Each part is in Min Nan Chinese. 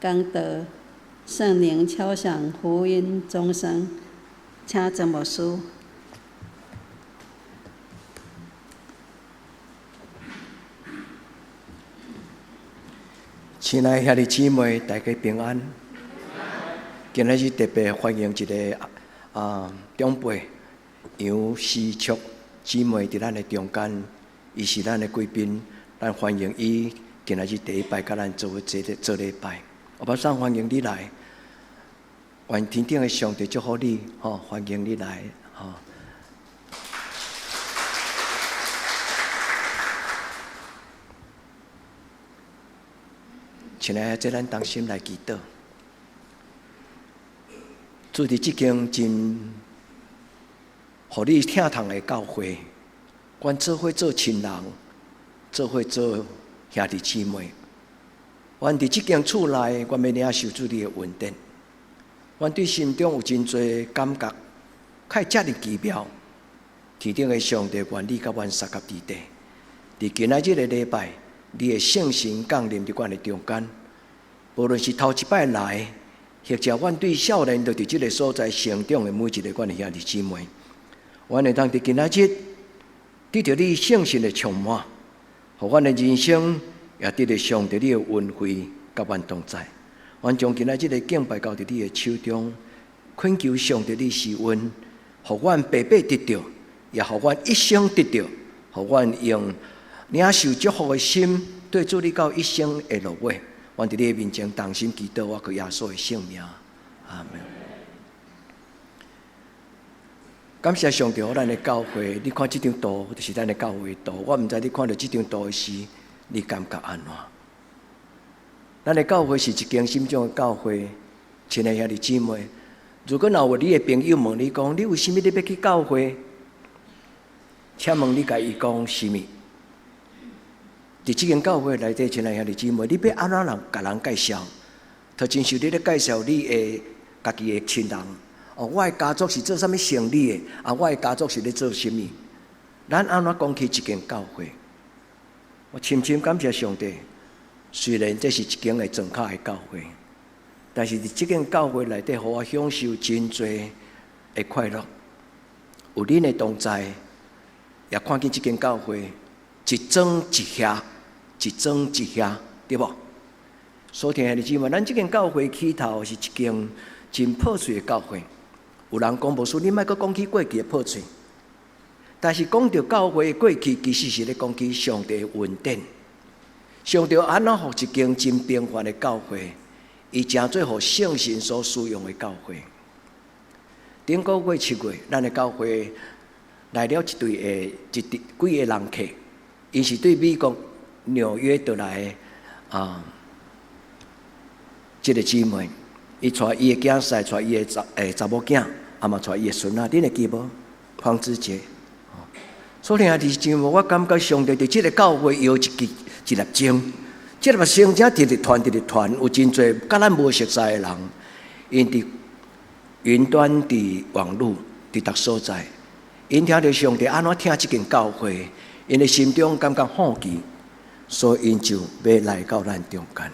講道，聖靈敲響福音鐘聲，請曾牧師。親愛兄弟姊妹，大家平安。今仔日特別歡迎一个長輩楊思卓姊妹佇咱的中間，伊是咱的貴賓，咱歡迎伊今仔日第一擺佮咱做伙這個做禮拜。歐巴桑歡迎你來，願天頂的上帝祝福你，吼，歡迎你來，吼。親愛的，這咱同心來祈禱。主佇這間真予你疼痛的教會，阮做伙做親人，做伙做兄弟姊妹。阮佇這間厝內，阮欲領受主你的恩典。阮對心中有真濟感覺，較會遮爾奇妙。天頂的上帝，願你佮阮相佮佇底。佇今仔日的禮拜，你的聖神降臨佇阮的中間，無論是頭一擺來，或者阮對少年就佇這个所在成長的每一个阮的兄弟姊妹，阮會當佇今仔日得著你聖神的充滿，予阮的人生也得著上帝你的恩惠佮阮同在。阮將今仔日的敬拜交佇你的手中，懇求上帝你施恩，予阮白白得著，也予阮一生得著，予阮用領受祝福的心，對主你到一生的落尾。阮佇你的面前同心祈禱，我靠耶穌的聖名，阿們。感謝上帝，予咱的教會。你看這張圖，就是咱的教會圖。我毋知你看著這張圖的時，你感覺按怎？咱的教會是一間什麼種的教會？親愛兄弟姊妹，如果若有你的朋友問你講，你為啥物你欲去教會？請問你共伊講啥物？佇這間教會內底，親愛兄弟姊妹，你欲按怎人共人介紹？就親像你咧介紹你的家己的親人。哦，我的家族是做啥物生理的？啊，我的家族是咧做啥物？咱按怎講起這間教會？我深深感謝上帝。雖然這是一間會莊跤的教會，但是佇這間教會內底，予我享受真濟的快樂。有恁的同在，也看見這間教會一莊一額，一莊一額，對無？所聽的姊妹，咱這間教會起頭是一間真破碎的教會。有人講，牧師，你莫閣講起過去的破碎。但是講著教會的過去，其實是咧講起上帝的恩典。上帝按怎予一間真平凡的教會，伊成做予聖神所使用的教會。頂個月7月，咱的教會來了一隊的一隊幾個人客，𪜶是對美國紐約佇來的啊，這个姊妹，伊帶伊的囝婿，帶伊的查某囝，啊嘛帶伊的孫仔，恁會記無？黃子杰。所以兄弟姊妹，我感覺上帝佇這个教會搖一支一粒鐘，這粒星才直直傳，直直傳，有真濟佮咱無熟似的人，𪜶佇雲端、佇網路、佇逐所在，𪜶聽著上帝按怎疼這間教會，𪜶的心中感覺好奇，所以𪜶就欲來到咱中間。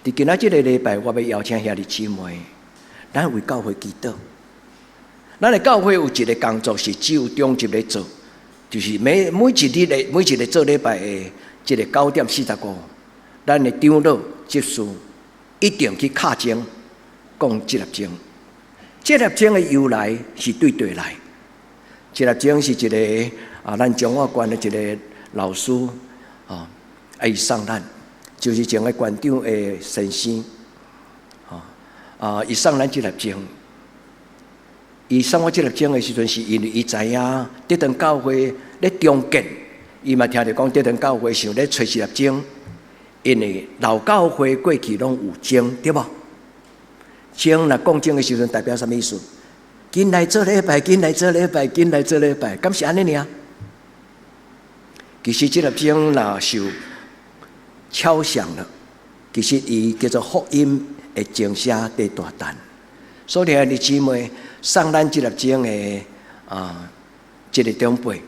佇今仔這个禮拜，我欲邀請兄弟姊妹，咱為教會祈禱。咱的教會有一个工作是只有長執咧做，就是每每一日的每一个做禮拜的這个9點45，咱的長老執事一定去敲鐘講這粒鐘。這粒鐘的由來是對佗來？這粒鐘是一个啊，咱彰化縣的一个老師啊，伊送咱，就是前个縣長的先生，啊，伊送咱這粒鐘。伊送我這粒鐘的時陣，是因為伊知影德堂教會咧重建，伊嘛聽著講德堂教會想咧揣一粒鐘，因為老教會過去攏有鐘，對無？鐘若講鐘的時陣，代表啥物意思？緊來做禮拜，緊來做禮拜，緊來做禮拜，敢是按呢爾？其實這粒鐘若受敲響了，其實伊叫做福音的鐘聲佇大彈。所以兄弟姊妹送咱這粒鐘的啊，這个長輩，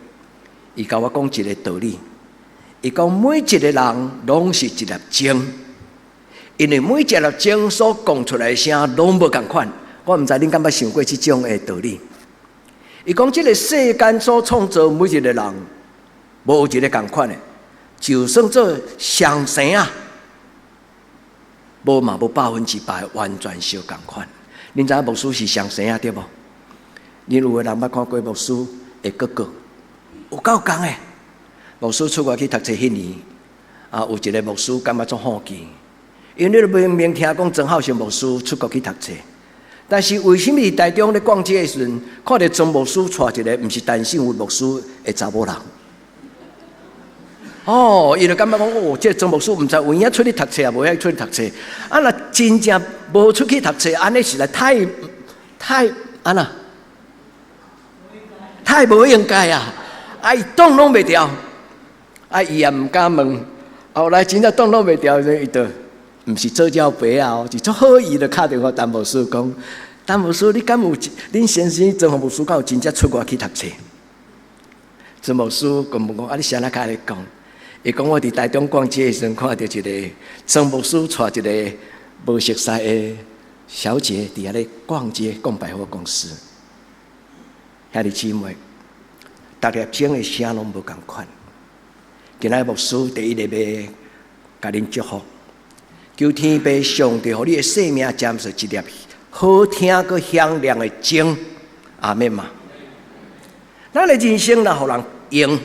伊共我講一个道理。伊講每一个人攏是一粒鐘，因為每一粒鐘所講出來的聲攏無仝款。我毋知恁敢捌想過這種的道理。伊講這个世間所創造每一个人，無一个仝款的，就算做雙生仔，無嘛無100%完全相仝款。恁知影牧師是雙生仔對無？恁有的人捌看過牧師的哥哥，有夠仝的。牧師出外去讀冊彼年，啊，有一个牧師感覺足好奇，因為你明明聽講曾孝成牧師出國去讀冊，但是為啥物佇台中咧逛街的時陣，看著曾牧師帶一个毋是陳信威牧師的查某人？哦，伊就感覺講，哦，這个曾牧師毋知有影出去讀冊抑無影出去讀冊，啊，若真正無出去讀冊，按呢實在太太按怎？太無應該啊！啊，伊擋攏袂牢，啊，伊也毋敢問。後來真正擋攏袂牢，伊就毋是做鳥白啊，是足好意就敲電話陳牧師講：陳牧師，你敢有？恁先生曾牧師敢有真正出外去讀冊？曾牧師講問講：啊，你啥人共你講？伊講我佇台中逛街的時陣，看著一个曾牧師帶一个無熟似的小姐佇遐咧逛街，逛百貨公司。兄弟姊妹，逐粒鐘的聲攏無仝款。今仔牧師第一个欲共恁祝福，求天父上帝予你的生命占做一粒好聽閣響亮的鐘，阿們嘛。咱的人生若予人用，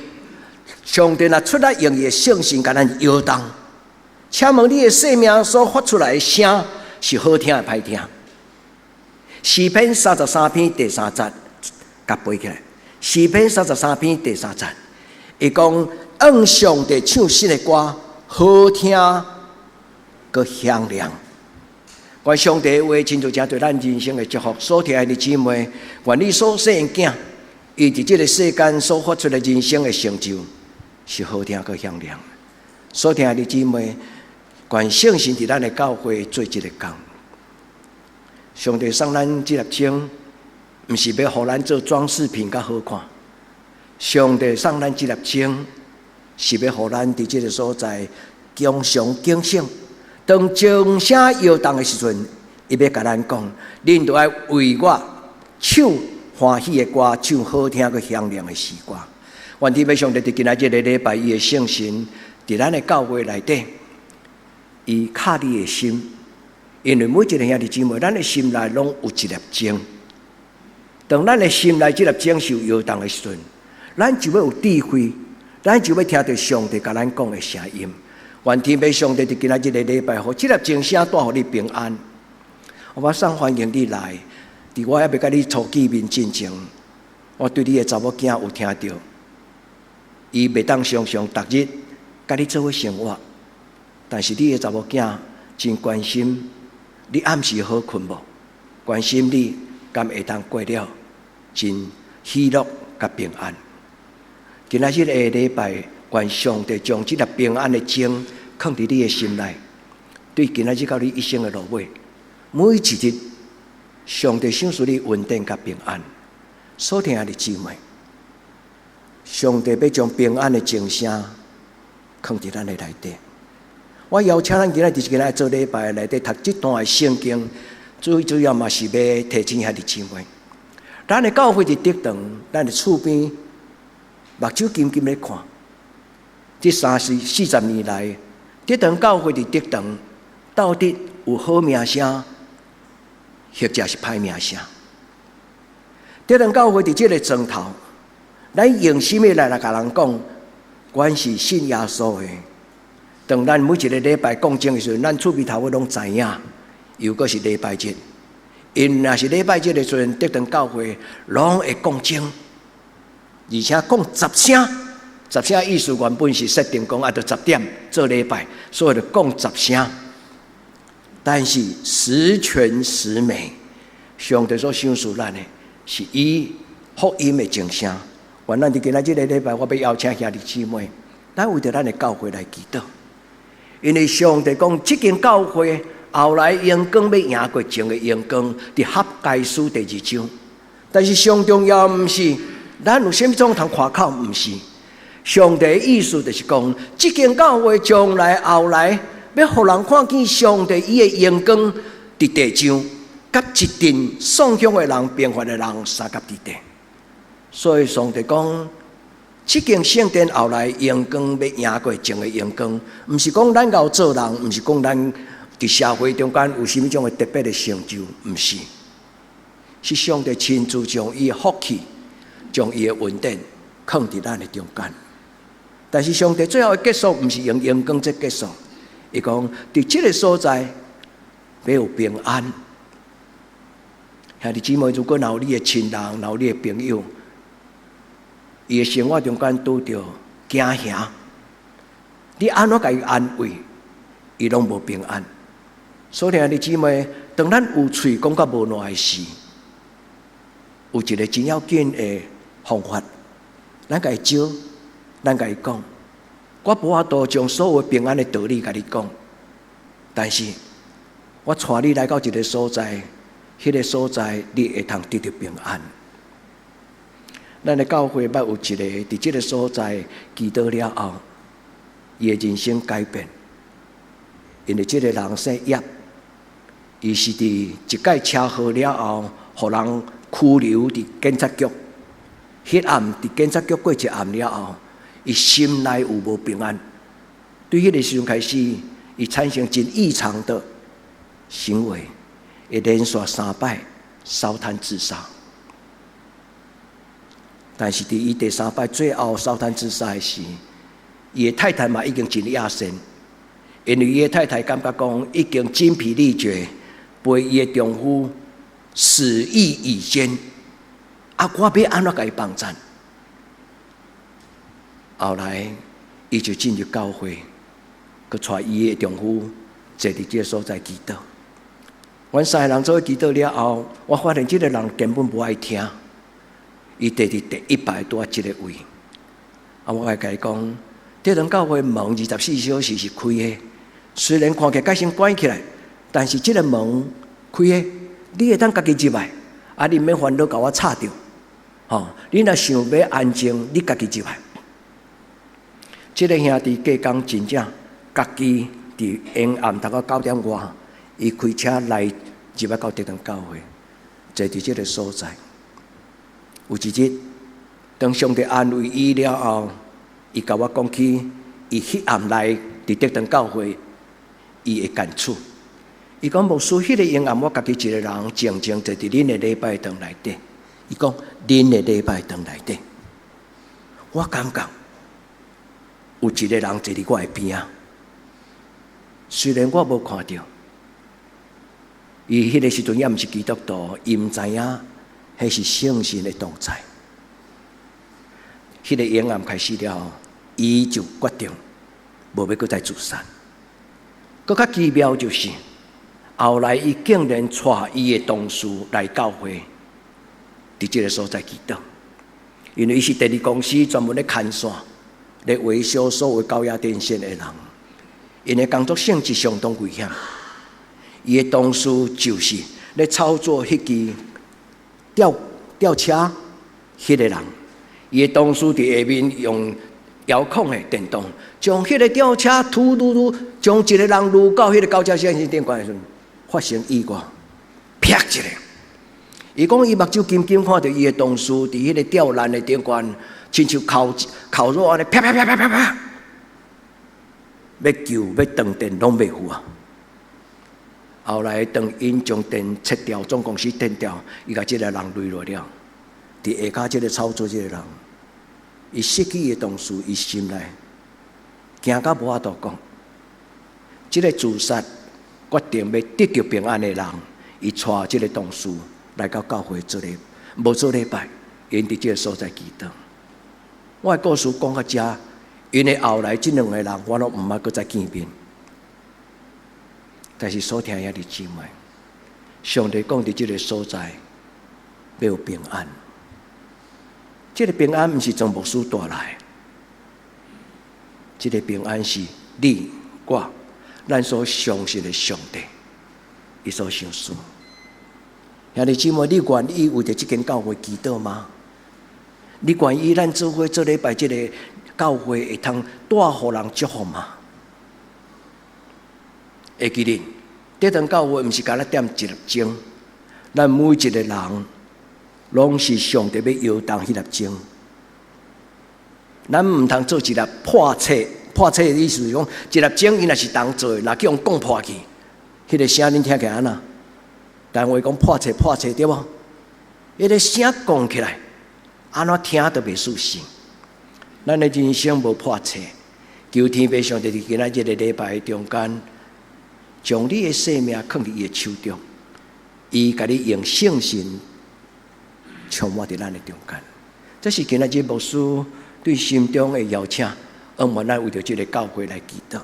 上帝若出來用伊的聖神共咱搖動，請問你的生命所發出來的聲是好聽抑歹聽？詩篇33篇第三節，共背起來。詩篇三十三篇第三節，伊講向上帝唱新的歌，好聽閣響亮。願上帝的話親像成對咱人生的祝福。所疼愛的姊妹，願你所生的囝，伊佇這个世間所發出的人生的成就，是好聽閣響亮。所疼愛的姊妹，願聖神佇咱的教會做這个工。上帝送咱這粒鐘，毋是欲予咱做裝飾品較好看。上帝送咱這粒鐘，是欲予咱佇這个所在常常警醒。當鐘聲搖動的時陣，伊欲共咱講：恁著愛為我唱歡喜的歌，唱好聽閣響亮的詩歌。願天父上帝佇今仔這个禮拜，伊的聖神佇咱的教會內底，伊敲你的心，因為每一个兄弟姊妹，咱的心內攏有一粒鐘。當咱的心內這粒鐘受搖動的時陣，咱就欲有智慧，咱就欲聽著上帝共咱講的聲音。願天父上帝佇今仔這个禮拜，予這粒鐘聲帶予你平安。我送歡迎你來，佇我猶未共你初見面進前，我對你的查某囝有聽著，伊袂當常常逐日共你做伙生活，但是你的查某囝真關心你暗時好睏無？關心你敢會當過了真喜樂佮平安。今仔日个禮拜，願上帝將這粒平安的鐘囥佇你的心內，對今仔日到你一生的落尾，每一日，上帝賞賜你恩典佮平安。所疼愛的姊妹，上帝欲將平安的鐘聲囥佇咱的內底。我邀請咱今仔日今仔做禮拜內底讀這段的聖經，最主要嘛是欲提醒兄弟姊妹，咱的教會佇竹塘，咱的厝邊，目睭金金咧看。這三十四十年來，竹塘教會佇竹塘到底有好名聲，或者是歹名聲？竹塘教會佇這个莊頭，咱用啥物來共人講？阮是信耶穌的。當咱每一个禮拜講經的時陣，咱厝邊頭尾攏知影，又閣是禮拜日。因若是禮拜日的時陣，竹塘教會攏會講經，而且講十聲。十聲意思原本是設定講啊，著十點做禮拜，所以就講十聲。但是十全十美，上帝所賞賜咱的是以福音的鐘聲。願咱佇今仔這个禮拜，我欲邀請兄弟姊妹，咱為著咱的教會來祈禱，因為上帝講，這間教會後來榮光欲贏過前个榮光，佇哈該書第二章。但是上重要毋是咱有啥物種通誇口，毋是。上帝的意思就是講，這間教會將來後來欲予人看見上帝伊的榮光佇地上，佮一陣喪鄉的人、貧乏的人相佮佇底。所以上帝講，這間聖殿後來榮光欲贏過前的榮光，毋是講咱𠢕做人，毋是講咱佇社會中間有啥物種的特別的成就，毋是，是上帝親自將伊的福氣、將伊的恩典囥佇咱的中間。但是上帝最後的結束，毋是用榮光做結束，伊講佇這个所在欲有平安。兄弟姊妹，如果若有你的親人，若有你的朋友，伊的生活中間拄著驚嚇，你按怎共伊安慰，伊攏無平安。所以兄弟姊妹，當咱有喙講甲無爛的時，有一个真要緊的方法，咱共伊招，咱共伊講，我無法度將所有平安的道理共你講，但是我帶你來到一个所在，彼个所在你會通得著平安。咱的教會捌有一个佇這个所在祈禱了後，伊的人生改變，因為這个人姓葉，伊是佇一擺車禍了後，予人拘留佇警察局。彼暗佇警察局過一暗了後，伊心內有無平安。對彼个時陣開始，伊產生真異常的行為，伊連續三擺燒炭自殺。但是佇伊第三擺最後燒炭自殺的時，伊的太太嘛已經真訝神，因為伊的太太感覺講已經精疲力竭，陪伊的丈夫死意已堅，啊，我欲按怎共伊幫贊？後來，伊就進入教會，閣帶伊的丈夫坐佇這个所在祈禱。阮三个人做伙祈禱了後，我發現這个人根本無愛聽。伊坐佇第一排拄仔這个位，啊，我共伊講，德堂教會門24小時是開的，雖然看起來蓋先關起來，但是這个門開的，你會當家己入來，啊，你免煩惱共我吵著，吼，你若想欲安靜，你家己入來。這个兄弟隔工真正家己佇下暗大概9點外，伊開車來入來到德堂教會，坐佇這个所在。有一日，當上帝安慰伊了後，伊共我講起，伊彼暗來佇德堂教會，伊的感觸。伊講牧師，彼个黑暗，我家己一个人靜靜坐佇恁的禮拜堂內底。伊講恁的禮拜堂內底，我感覺有一个人坐佇我的邊仔，雖然我無看著，伊彼个時陣猶毋是基督徒，伊毋知影。彼是聖神的同在。彼个黑暗開始了後，伊就決定無欲閣再自殺。閣較奇妙就是，後來伊竟然帶伊的同事來教會，佇這个所在祈禱。因為伊是電力公司專門咧牽線、咧維修所有高壓電線的人，𪜶的工作性質相當危險。伊的同事就是咧操作彼支吊吊車，彼个人，伊的同事佇下面用遙控的電動，將彼个吊車突突突，將一个人擄到彼个高架線頂懸的時陣，發生意外，啪一下。伊講伊目睭金金看著伊的同事佇彼个吊籃的頂懸，親像烤烤肉按呢，啪啪啪啪啪啪，欲救欲斷電攏袂赴啊！後來當𪜶將電切掉，總公司斷掉，伊共這个人擂落了，佇下跤這个操作這个人，伊失去伊的同事，伊心內驚甲無法度講。這个自殺決定欲得著平安的人，伊帶這个同事來到教會做禮，無做禮拜，𪜶佇這个所在祈禱。我的故事講到遮，因為後來這兩个人，我攏毋捌閣再見面。但是所聽兄弟姊妹，上帝講佇這个所在欲有平安。這个平安毋是莊牧師帶來，這个平安是你我咱所相信的上帝，伊所賞賜。兄弟姊妹，你願意為著這間教會祈禱嗎？你願意咱做伙做禮拜這个教會會通帶予人祝福嗎？會記得，德堂教會毋是干焦點一粒鐘，咱每一個人攏是上帝欲搖動彼粒鐘。咱毋通做一粒破碎，破碎的意思是講，一粒鐘伊若是銅做的，若去予人摃破去，彼個聲恁聽起來按怎？台灣話講破碎破碎對無？彼個聲摃起來，按怎聽都袂舒適。咱的人生無破碎，求天父上帝佇今仔這個禮拜中間，將你的生命囥佇伊的手中，伊共你用聖神充滿佇咱的中間。這是今仔日牧師對心中的邀請，向望咱為著這个教會來祈禱。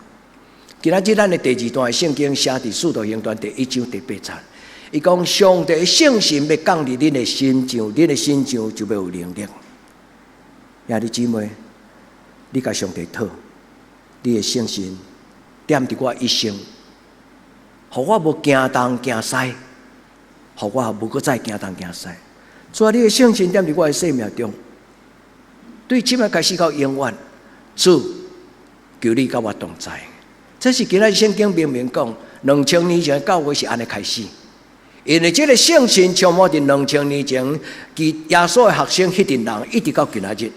今仔日咱的第二段聖經寫佇使徒行傳第一章第八節，伊講上帝聖神欲降佇恁的身上，恁的身上就欲有能力。兄弟姊妹，你共上帝討，你的聖神踮佇我一生，予我無驚東驚西，予我無閣再驚東驚西。主啊，你的聖神踮佇我的生命中，對這擺開始到永遠，主求你佮我同在。這是今仔日聖經明明講，2000年前教會是按呢開始，因為這个聖神充滿佇兩千年前，其耶穌的學生彼陣人，一直到今仔日，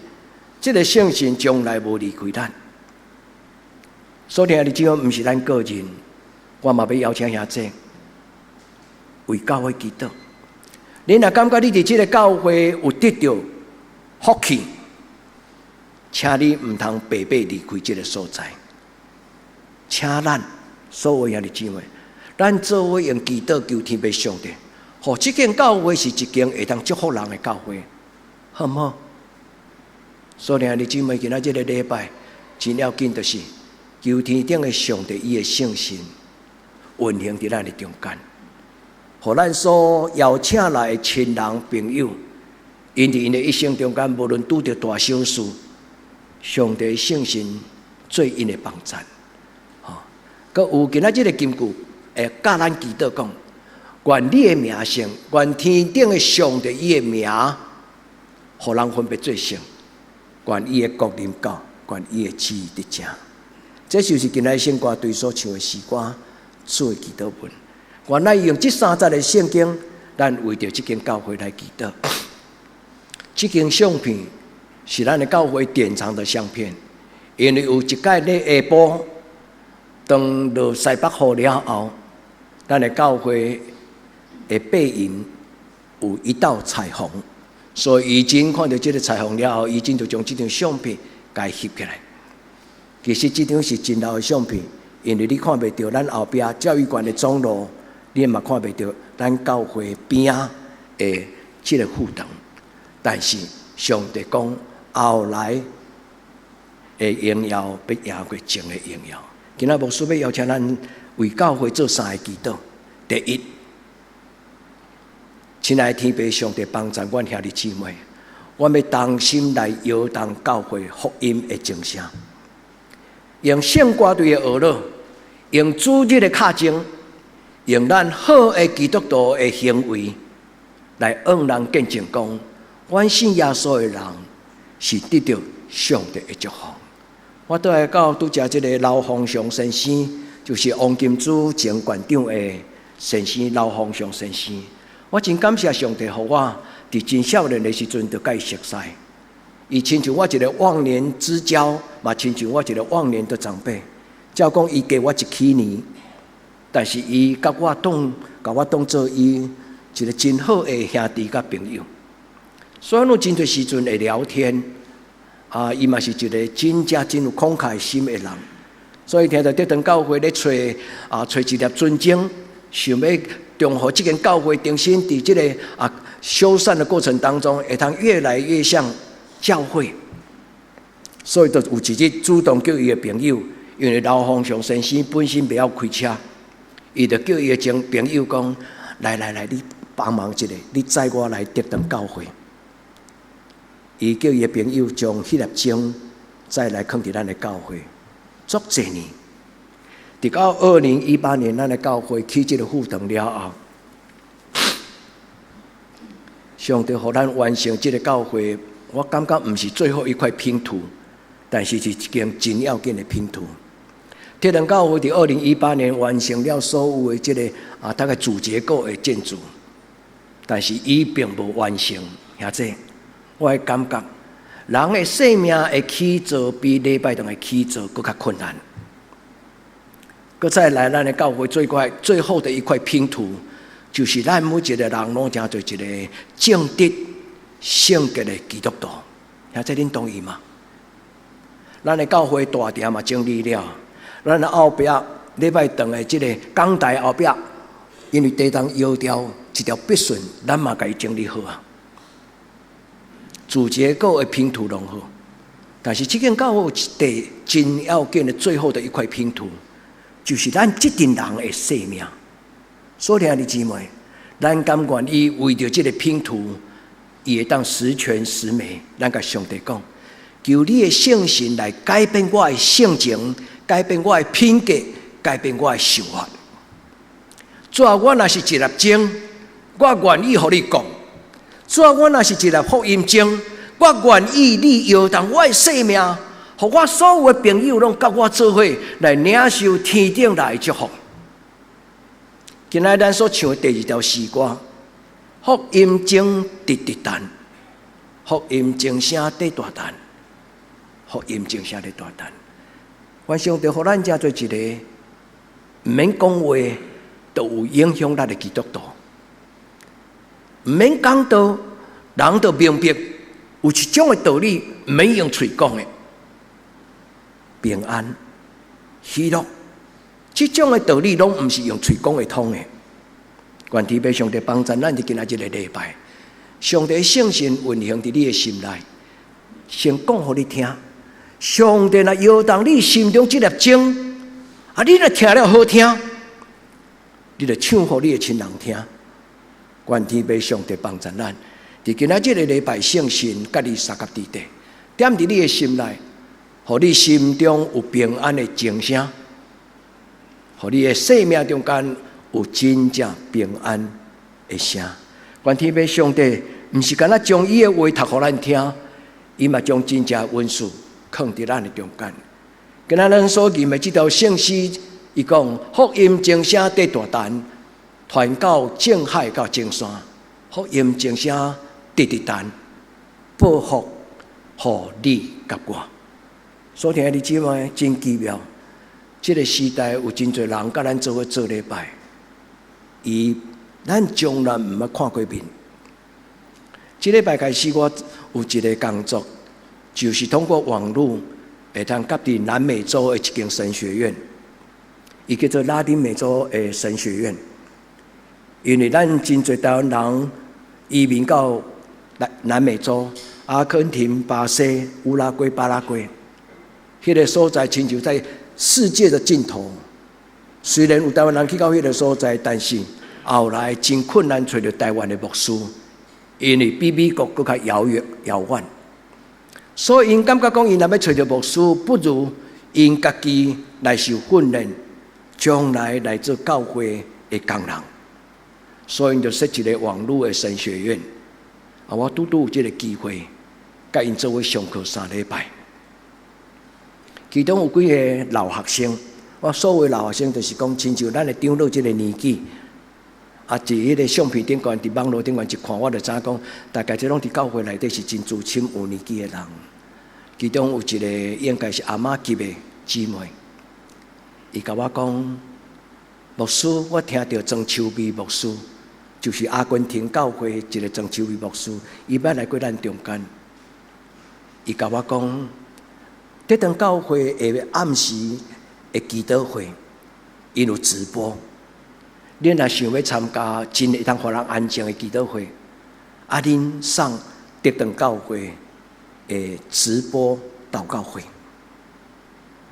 這个聖神從來無離開咱。所以兄弟姊妹，毋是咱個人，我嘛欲邀請兄弟為教會祈禱。你若感覺你佇這个教會有得著福氣，請你毋通白白離開這个所在。請咱所有兄弟姊妹，咱做伙用祈禱求天父上帝，予這間教會是一間會當祝福人的教會，好毋好？所以兄弟姊妹，今仔這个禮拜真要緊，就是求天頂的上帝伊的聖神運行佇咱的中間，予咱所邀請來的親人朋友，𪜶佇𪜶的一生中間，無論拄著大小事，上帝聖神做𪜶的幫贊。吼，閣有今仔這个金句，會教咱祈禱講：願你的名聖，願天頂的上帝伊的名，予人分別做聖，願伊的國臨到，願伊的旨意得成。這就是今仔聖歌隊所唱的詩歌做的祈禱文。願咱用這三節的聖經，咱為著這間教會來祈禱。這間相片是咱的教會典藏的相片，因為有一擺咧下晡，當落西北雨了後，咱的教會的背影有一道彩虹，所以伊真看著這个彩虹了後，伊真就將這張相片共翕起來。其實這張是真老的相片，因為你看袂著咱後壁教育館的總路，你嘛看袂著咱教會邊仔的這个副堂。但是上帝講，後來的榮耀欲贏過前的榮耀。今仔牧師欲邀請咱為教會做三个祈禱。第一，親愛的天父上帝幫助阮兄弟姊妹，阮欲同心來搖動教會福音的鐘聲，用聖歌隊的呵咾，用主日的敲鐘，用咱好的基督徒的行為，來向人見證講，阮信耶穌的人是得著上帝的祝福。我倒來到拄才這个劉鳳祥先生，就是王金珠前館長的先生劉鳳祥先生。我真感謝上帝，予我佇真少年的時陣就共伊熟似。伊親像我一个忘年之交，嘛親像我一个忘年的長輩。照講伊過我一禧年，但是伊共我當做伊一个真好的兄弟佮朋友。所以，阮有真濟時陣會聊天。啊，伊嘛是一个真正真有慷慨心的人。所以聽著德堂教會咧揣啊揣一粒尊鐘，想欲讓予這間教會重新佇這个修繕的過程當中，會通越來越像教會。所以，就有一日主動叫伊的朋友，因為劉鳳祥先生本身袂曉開車，伊就叫伊的前朋友講：來來來，你幫忙一下，你載我來德堂教會。伊叫伊的朋友將彼粒鐘載來囥佇咱的教會，足濟年。直到2018年，咱的教會起這个副堂了後，上帝予咱完成這个教會，我感覺毋是最後一塊拼圖，但是是一間真要緊的拼圖。德堂教會佇2018年完成了所有的這个啊，大概主結構的建築，但是伊並無完成。兄弟，我的感覺，人的生命的起造比禮拜堂的起造閣較困難。閣再來，咱的教會最塊最後的一塊拼圖，就是咱每一個人攏成做一個正直、聖潔的基督徒。兄弟，恁同意嗎？咱的教會大廳嘛整理了，咱的後壁禮拜堂的這个講台後壁，因為地動搖掉一條筆順，咱嘛共伊整理好啊。主結構的拼圖攏好，但是這間教會有一塊真要緊的最後的一塊拼圖，就是咱這陣人的生命。所以兄弟姊妹，咱甘願意為著這个拼圖，伊會當十全十美。咱共上帝講，求你的聖神來改變我的性情，改變我的品格，改變我的想法。主啊，我若是一粒鐘，我願意予你講。主啊，我若是一粒福音鐘，我願意你搖動我的生命，予我所有的朋友攏佮我做伙來領受天頂來的祝福。今仔咱所唱的第二條詩歌，福音鐘直直彈，福音鐘聲佇大彈，福音鐘聲佇大彈。願上帝予咱成做一个毋免講話都有影響力的基督徒，毋免講道，人就明白有一種的道理，毋免用喙講的，平安、喜樂，這種的道理攏毋是用喙講會通的。願天父上帝幫助咱佇今仔這个禮拜，上帝聖神運行佇你的心內，先講予你聽。上帝若搖動你心中這粒鐘，啊，你若聽了好聽，你就唱予你的親人聽。願天父上帝幫助咱，佇今仔這个禮拜，聖神佮你相佮佇底，踮佇你的心內，予你心中有平安的鐘聲，予你的生命中間有真正平安的聲。願天父上帝毋是干焦將伊的話讀予咱聽，伊嘛將真正恩賜囥佇咱的中間。今仔咱所吟的這條聖詩，伊講福音鐘聲佇大彈，傳到眾海到眾山，福音鐘聲直直彈，報福予你佮我。所聽的姊妹真奇妙，這个時代有真濟人佮咱做伙做禮拜，伊咱從來毋捌看過面。這禮拜開始，我有一个工作，就是通過網路會當佮佇南美洲的一間神學院，伊叫做拉丁美洲的神學院。因為咱真濟台灣人移民到南南美洲，阿根廷、巴西、烏拉圭、巴拉圭，彼个所在親像在世界的盡頭。雖然有台灣人去到彼个所在，但是後來真困難揣著台灣的牧師，因為比美國閣較遙遠遙遠。所以𪜶感覺講，𪜶若欲揣著牧師，不如𪜶家己來受訓練，將來來做教會的工人。所以𪜶就設一个網路的神學院。啊，我拄拄有這个機會，佮𪜶做伙上課3禮拜。其中有幾个老學生，我所謂老學生，就是講親像咱的長老這个年紀。啊，佇彼个相片頂懸，佇網路頂懸一看，我就知影講，大概這攏佇教會內底是真資深有年紀的人。其中有一个應該是阿嬤級的姊妹，伊共我講，牧師，我聽著曾秋美牧師，就是阿根廷教會一个曾秋美牧師，伊捌來過咱中間。伊共我講，德堂教會的暗時的祈禱會，𪜶有直播。恁若想欲參加，真會當予人安靜的祈禱會，啊，恁上德堂教會的直播禱告會。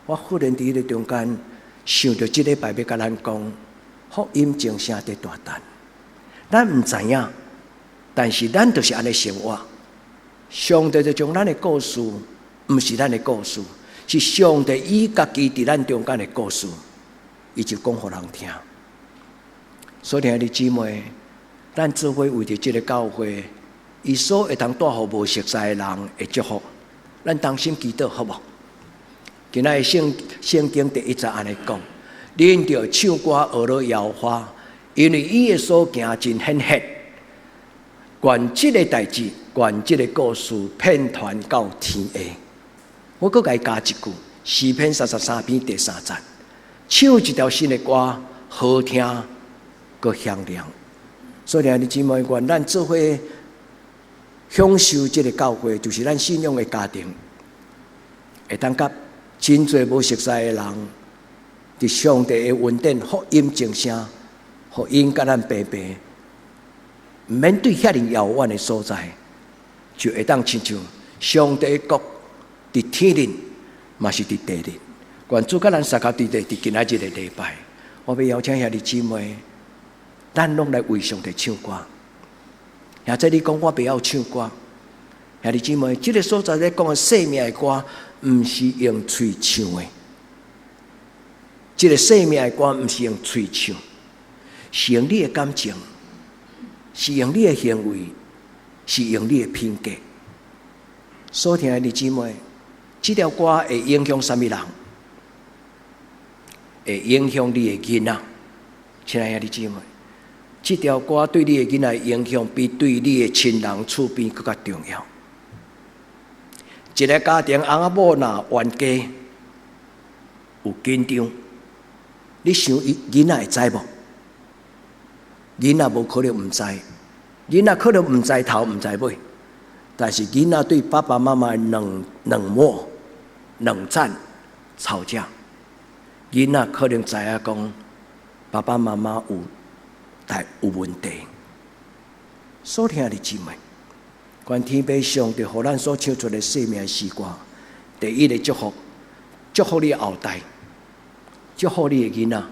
我忽然佇彼个中間想著這禮拜欲共咱講福音鐘聲佇大彈，咱毋知影，但是咱就是按呢生活。上帝就將咱的故事，毋是咱的故事，是上帝伊家己佇咱中間的故事，伊就講予人聽。所以兄弟姊妹，咱做伙為著這个教會，伊所會當帶予無熟似的人的祝福，咱同心祈禱好無？今仔日聖經第一節按呢講，恁著唱歌學咧耶和華，因為伊的所行真顯赫。願這个代誌，願這个故事遍傳到天下。我閣共伊加一句，詩篇33篇第三節，唱一條新的歌，好聽閣響亮。所以兄弟姊妹，願咱做伙享受這个教會，就是咱信仰的家庭，會當佮真濟無熟似的人，佇上帝的恩典、福音鐘聲，予𪜶佮咱平平，毋免對遐爾遙遠的所在，就會當親像上帝的國佇天頂，嘛是佇地頂。願主佮咱相佮佇佇今仔日的禮拜，我欲邀請兄弟姊妹，咱攏來為上帝唱歌。或者你講我袂曉唱歌，兄弟姊妹，這个所在咧講的生命的歌，毋是用喙唱的。這个生命的歌毋是用喙唱，是用你的感情，是用你的行為，是用你的品格。所聽的弟姊妹，這條歌會影響啥物人？會影響你的囡仔。親愛的弟姊妹，這條歌對你的囡仔影響，比對你的親人厝邊閣較重要。一个家庭翁仔某若冤家有緊張，你想伊囡仔會知無？囡仔無可能毋知，囡仔可能毋知頭毋知尾，但是囡仔對爸爸媽媽冷漠、冷戰、吵架，囡仔可能知影講爸爸媽媽有代有問題。所聽的姊妹，願天父上帝予咱所唱出的生命詩歌，第一个祝福，祝福你後代，祝福你的囡仔，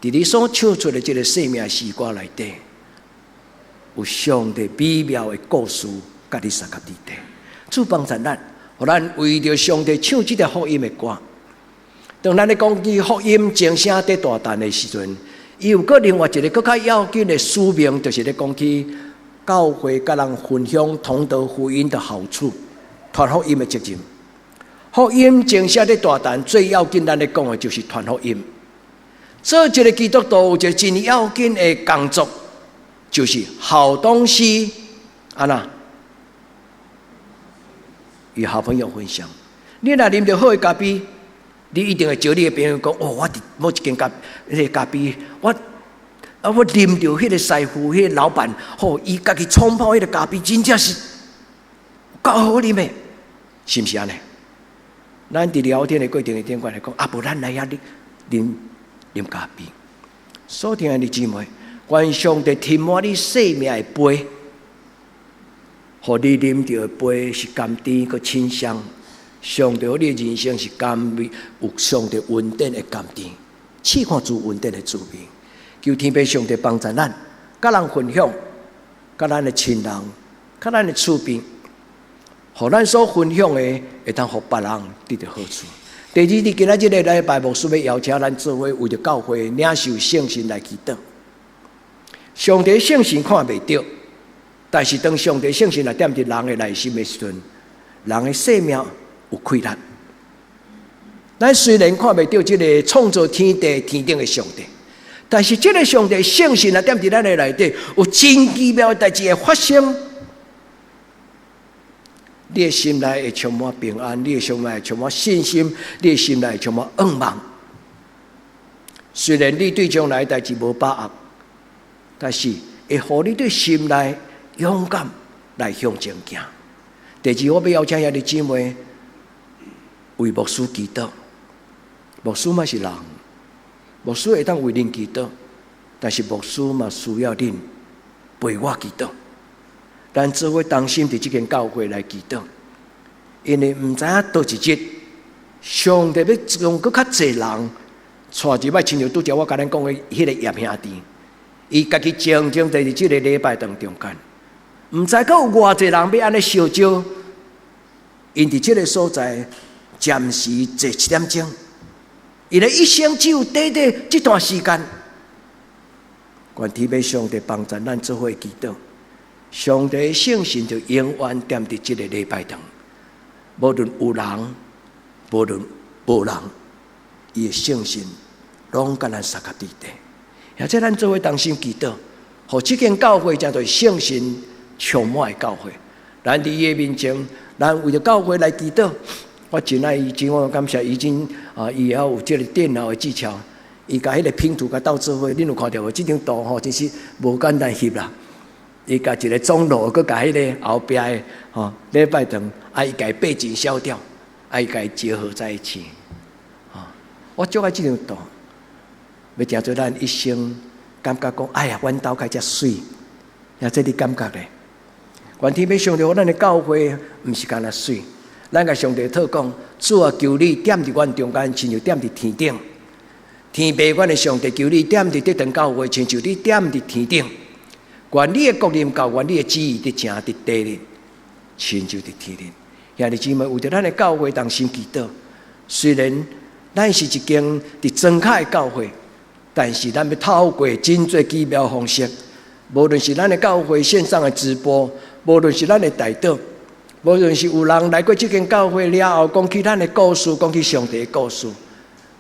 佇你所唱出的這个生命詩歌內底，有上帝美妙的故事，佮你相佮佇底。主幫助咱，予咱為著上帝唱這條福音的歌。當咱咧講起福音鐘聲佇大陳的時陣，伊有閣另外一个閣較要緊的使命，就是咧講起教會佮人分享同得福音的好處，傳福音的責任。福音鐘聲佇大陳最要緊，咱咧講的就是傳福音。做一个基督徒有一个真要緊的工作，就是好東西，按怎與好朋友分享。你若啉著好的咖啡，你一定會招你的朋友講：哦，我佇某一間咖，彼个咖啡，我啉著彼个師傅，彼个老闆，吼，伊家己沖泡彼个咖啡，真正是夠好啉的，是毋是按呢？咱佇聊天的過程頂懸來講，啊，無咱來遐啉啉咖啡。所聽的姊妹，願上帝填滿你生命的杯，予你啉著的杯是甘甜閣清香。上帝予你的人生是甘美，有上帝恩典的甘甜，試看主恩典的滋味。求天父上帝幫助咱，佮人分享，佮咱的親人，佮咱的厝邊，予咱所分享的，會當予別人得著好處。第二，佇今仔這个禮拜，牧師欲邀請咱做伙為著教會領受聖神來祈禱。上帝聖神看袂著，但是當上帝聖神來踮佇人的內心的時陣，人的生命有氣力。咱雖然看袂著這个創造天地天頂的上帝，但是這个上帝聖神來踮佇咱的內底，有真奇妙的代誌會發生。你的心內會充滿平安，你的心內會充滿信心，你的心內會充滿向望。雖然你對將來代誌無把握，但是會予你對心內勇敢來向前行。第二，我欲邀請兄弟姊妹為牧師祈禱。牧師嘛是人，牧師會當為恁祈禱，但是牧師嘛需要恁陪我祈禱。咱做伙同心佇這間教會來祈禱，因為毋知影佗一日，上帝欲將閣較濟人帶入來，親像拄才我共恁講的彼个葉兄弟，伊家己靜靜佇這个禮拜堂中間，毋知閣有偌濟人欲按呢相招，𪜶佇這个所在暫時坐一點鐘，𪜶的一生只有短短這段時間，願天父上帝幫助咱做伙祈禱。上帝聖神就永遠踮佇這个禮拜堂，無論有人，無論無無人，伊的聖神攏佮咱相佮佇底。而且咱做伙同心祈禱，予這間教會成做聖神充滿的教會。咱佇伊的面前，咱為著教會來祈禱。我真愛伊，真我感謝伊真啊，伊會曉有這个電腦的技巧，伊共彼个拼圖共鬥做伙，恁有看著無？這張圖吼，真是無簡單翕啦。伊共一个長老，閣共彼个後壁的吼禮拜堂，啊，伊共背景消掉，啊，伊共結合在一起。啊，我足愛這張圖，欲成做咱一生感覺講，哎呀，阮兜較遮媠，啊，這你感覺咧？願天父上帝，予咱的教會毋是干焦媠，咱共上帝禱講，主啊，求你踮佇阮中間，親像踮佇天頂。天父，阮的上帝，求你踮佇得堂教會，親像你踮佇天頂。願你的國臨到，願你的旨意得成佇地裡，親像佇天頂。兄弟姊妹，為著咱的教會同心祈禱。雖然咱是一間佇莊跤的教會，但是咱欲透過真濟奇妙方式，無論是咱的教會線上的直播，無論是咱的代禱，無論是有人來過這間教會了後，講起咱的故事，講起上帝的故事，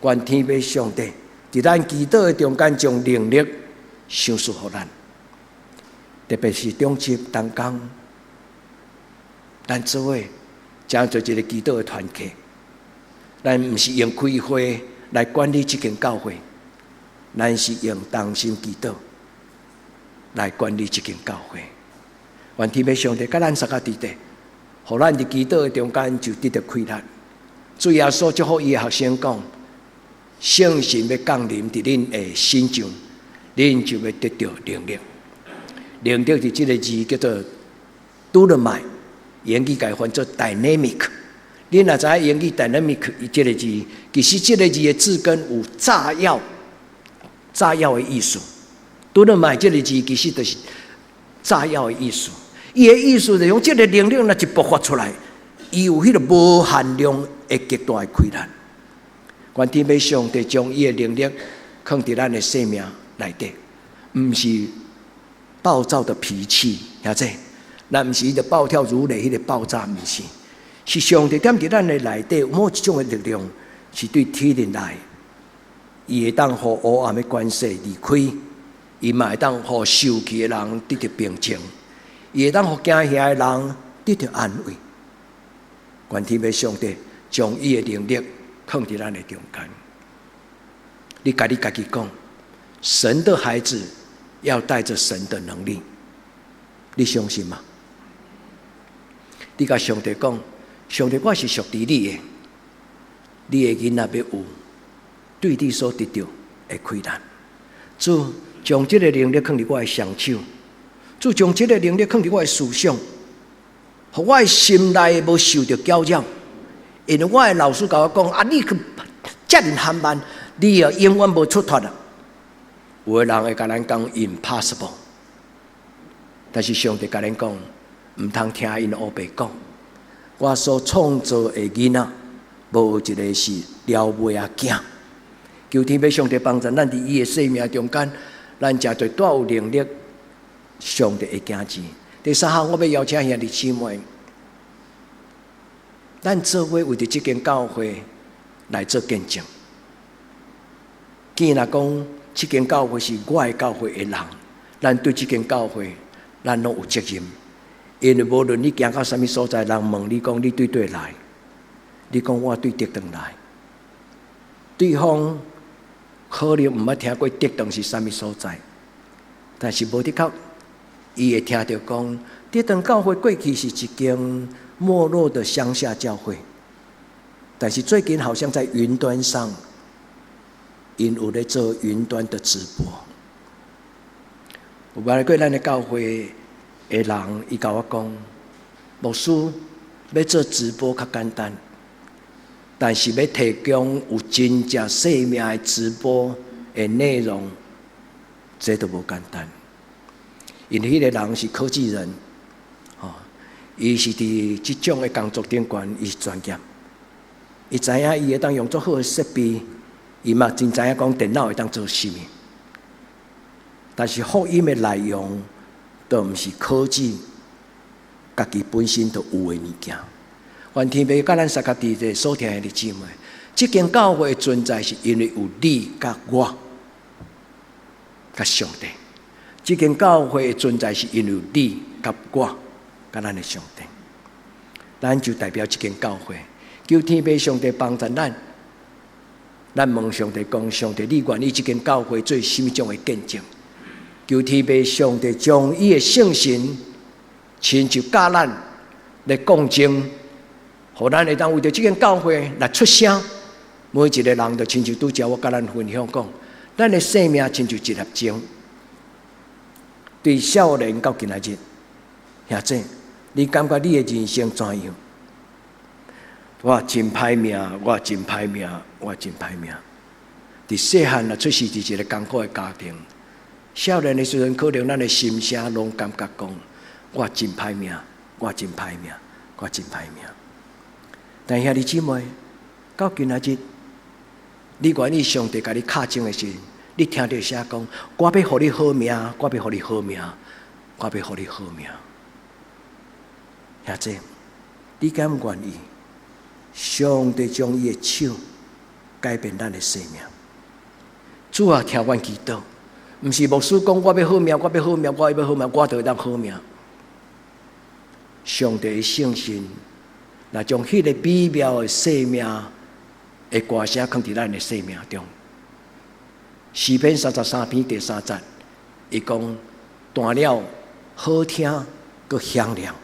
願天父上帝佇咱祈禱的中間，將能力賞賜予咱。特別是中職同工，咱做伙成做一个祈禱的團體，咱毋是用開會來管理這間教會，咱是用同心祈禱來管理這間教會。願天父上帝佮咱相佮佇底，予咱佇祈禱的中間就得著氣力。主耶穌祝福伊的學生講：聖神欲降臨佇恁的身上，恁就欲得著能力。能力佇這个字叫做 dunamai，英語共翻做 dynamic。恁若知影英語 dynamic 這个字，其實這个字的字根有炸藥、炸藥的意思。dunamai 這个字其實就是炸藥的意思。伊的意思就是講，這个能力若一爆發出來，伊有彼个無限量的極大的氣力。願天父上帝將伊的能力囥佇咱的生命內底，毋是暴躁的脾氣，兄弟，咱毋是彼个暴跳如雷，彼个爆炸，毋是，是上帝踮佇咱的內底，某一種的力量，是對天靈來，伊會當予黑暗的權勢離開，伊嘛會當予受氣的人得著平靜，伊會當予驚嚇的人得著安慰。願天父上帝將伊的能力囥佇咱的中間。你共你家己講，神的孩子要帶著神的能力，你相信嗎？你共上帝講，上帝，我是屬於你的，你的囡仔欲有對你所得著的氣力。主將這个能力囥佇我的雙手，主將這个能力囥佇我的思想，予我的心內無受著攪擾。因為我的老師共我講，啊，你去遮爾緩慢，你啊永遠無出脫啦。有的人會共咱講 impossible，但是上帝共咱講，毋通聽𪜶烏白講。我所創造的囡仔，無一个是老尾仔囝。求天父上帝幫助咱佇伊的生命中間，咱誠濟帶有能力，上帝的囝兒。第三項，我欲邀請兄弟姊妹，咱做伙為著這間教會來做見證。既然講這間教會是我的教會的人，咱對這間教會，咱攏有責任。因為無論你行到啥物所在，人問你講你對佗來，你講我對德堂來，對方可能毋捌聽過德堂是啥物所在，但是無的確，伊會聽著講德堂教會過去是一間沒落的鄉下教會，但是最近好像在雲端上，𪜶有咧做雲端的直播。有來過咱的教會的人，伊共我講，牧師欲做直播較簡單，但是欲提供有真正生命的直播的內容，這都無簡單。因為彼个人是科技人，吼，伊是佇這種的工作頂懸，伊是專業，伊知影伊會當用足好的設備，伊嘛真知影講電腦會當做啥物。但是福音的內容，都毋是科技家己本身就有的物件。願天父佮咱相佮佇這所聽的姊妹，這間教會的存在是因為有你佮我，佮上帝。這間教會的存在是因為有你佮我，佮咱的上帝。咱就代表這間教會，求天父上帝幫助咱。咱問上帝講：上帝，你願意這間教會做啥物種的見證？求天父上帝將伊的聖神親自教咱來講證，予咱會當為著這間教會來出聲。每一個人就親像拄才我佮咱分享講，咱的生命親像一粒鐘，對少年到今仔日，兄姊，你感覺你的人生怎樣？我真歹命，我真歹命，我真歹命。佇細漢若出世佇一個艱苦的家庭，少年的時陣，可能咱的心聲攏感覺講，我真歹命，我真歹命，我真歹命。但兄弟姊妹，到今仔日，你願意上帝共你敲鐘的時，你聽著寫講，我欲予你好命，我欲予你好命，我欲予你好命。兄姊，你敢願意？上帝將伊的手改變咱的生命。主啊，聽阮祈禱，毋是牧師講我欲好命，我欲好命，我欲好命，我就會當好命。上帝的聖神，若將彼個美妙的生命的歌聲囥佇咱的生命中。詩篇33篇第三節，伊講彈了好聽，閣響亮。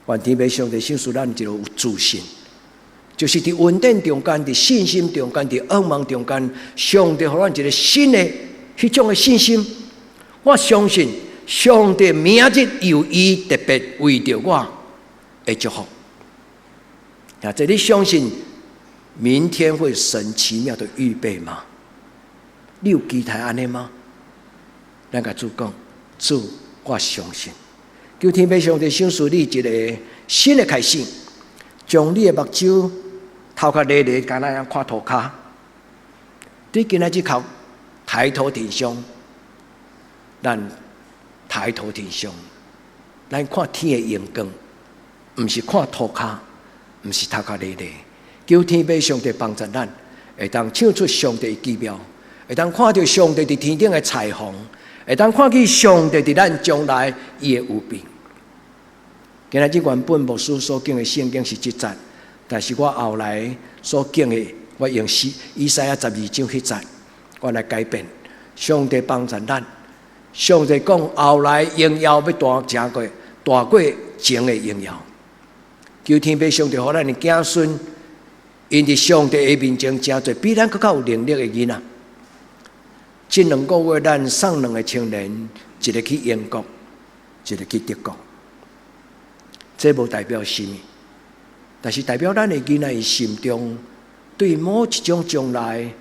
願天父上帝賞賜咱一個有自信，就是佇恩典中間、佇信心中間、佇仰望中間，上帝予咱一個新的彼種的信心。我相信上帝明日有伊特別為著我的祝福。啊，這你相信明天會神奇妙的預備嗎？你有期待按呢嗎？咱共主講，主，我相信。求天父上帝賞賜你一個新的開始，將你的目睭頭殼咧咧，敢若樣看塗跤。對今仔日靠抬頭挺胸，咱抬頭挺胸，咱看天的榮光，毋是看塗跤，毋是頭殼咧咧。求天父上帝幫助咱，會當唱出上帝的奇妙，會當看著上帝佇天頂的彩虹，會當看見上帝佇咱將來伊的預備。今仔日原本牧師所講的聖經是這節，但是我後來所講的，我用以賽亞12章彼節，我來改變。上帝幫助咱，上帝講後來榮耀欲大成過大過前的榮耀。求天父上帝予咱的子孫，𪜶佇上帝的面前成做比咱閣較有能力的囡仔。這兩個月，咱送兩個青年，一個去英國，一個去德國。這無代表啥物，但是代表咱的囡仔𪜶心中對某一種將來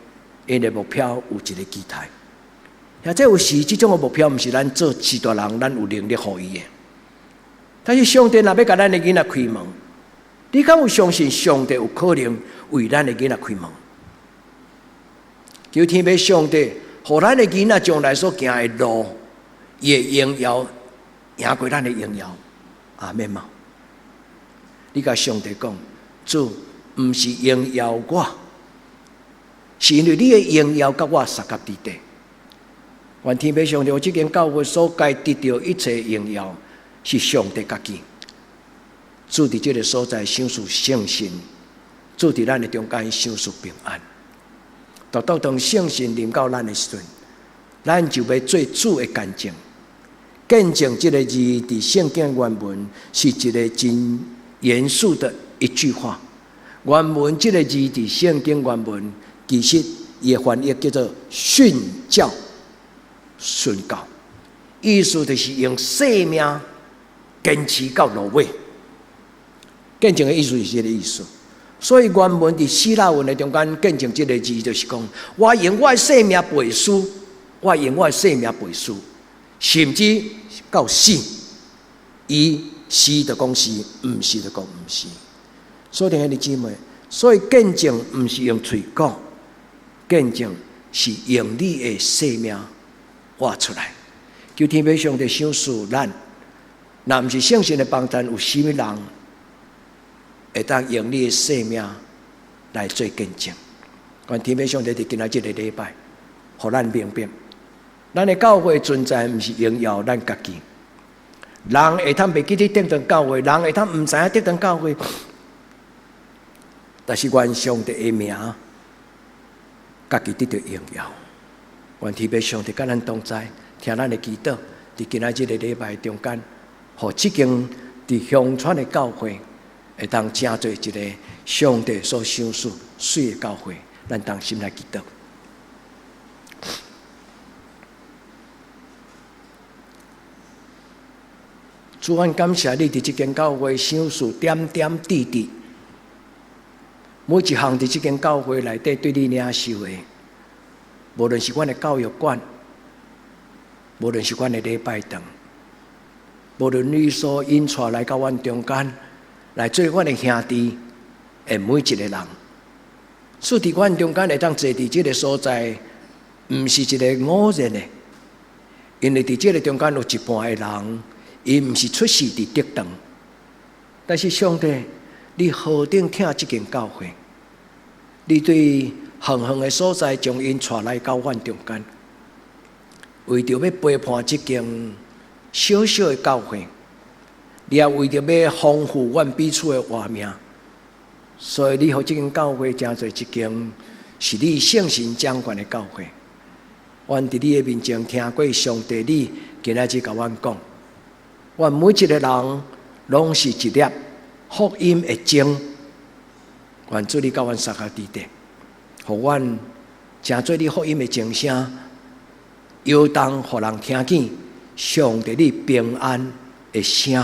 𪜶的目標有一個期待。或者有時這種的目標，毋是咱做序大人，咱有能力予伊的。但是上帝若欲共咱的囡仔開門，你敢有相信上帝有可能為咱的囡仔開門？求天父上帝，予咱的囡仔將來所行的路，伊的榮耀贏過咱的榮耀，阿們嗎？你共上帝講，主毋是榮耀我，是因為你的榮耀佮我相佮佇底。願天父上帝，這間教會所該得著一切榮耀，是上帝家己。主佇這個所在賞賜聖神，主佇咱的中間賞賜平安。當當聖神臨到咱的時陣，咱就欲做主的見證。見證這個字佇聖經原文是一個真嚴肅的一句話。原文這個字佇聖經原文，其實伊的翻譯叫做訓教、訓教，意思就是用生命堅持到落尾。見證的意思是這個意思。所以原文佇希臘文的中間，見證這個字就是講，我用我的生命背書，我用我的生命背書，甚至到死，伊是就講是，毋是就講毋是。所以兄弟姊妹，所以見證毋是用喙講，見證是用你的生命活出來。求天父上帝賞賜咱，若毋是聖神的幫助，有啥物人會當用你的生命來做見證。願天父上帝佇今仔這个禮拜，予咱明白，咱的教會存在毋是榮耀咱家己。人會通袂記得得堂教會，人會通毋知影得堂教會，但是願上帝的名，家己得著榮耀。願天父上帝佮咱同在，聽咱的祈禱，佇今仔這个禮拜中間，予這間佇鄉村的教會，會當成做一个上帝所賞賜媠的教會，咱同心來祈禱。主，阮感謝你佇這間教會賞賜點點滴滴，每一項佇這間教會內底對你領受的，無論是阮的教育館，無論是阮的禮拜堂，無論你所引帶來到阮中間來做阮的兄弟的每一個人，賜佇阮中間會當坐佇這个所在，毋是一个偶然的，因為佇這个中間有一半的人，伊毋是出世佇得堂，但是上帝，你何等疼這間教會？你對遠遠的所在將𪜶帶來到阮中間，為著欲陪伴這間小小的教會，你也為著欲豐富阮彼此的活命，所以你予這間教會成做一間是你聖神掌權的教會。阮佇你的面前聽過上帝，你今仔日共阮講，阮每一个人攏是一粒福音的種，願主你佮阮相佮佇底，予阮成做你福音的鐘聲，搖動，予人聽見上帝你平安的聲。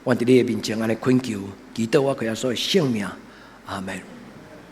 阮佇你的面前按呢懇求，祈禱我靠耶穌的聖名，阿門。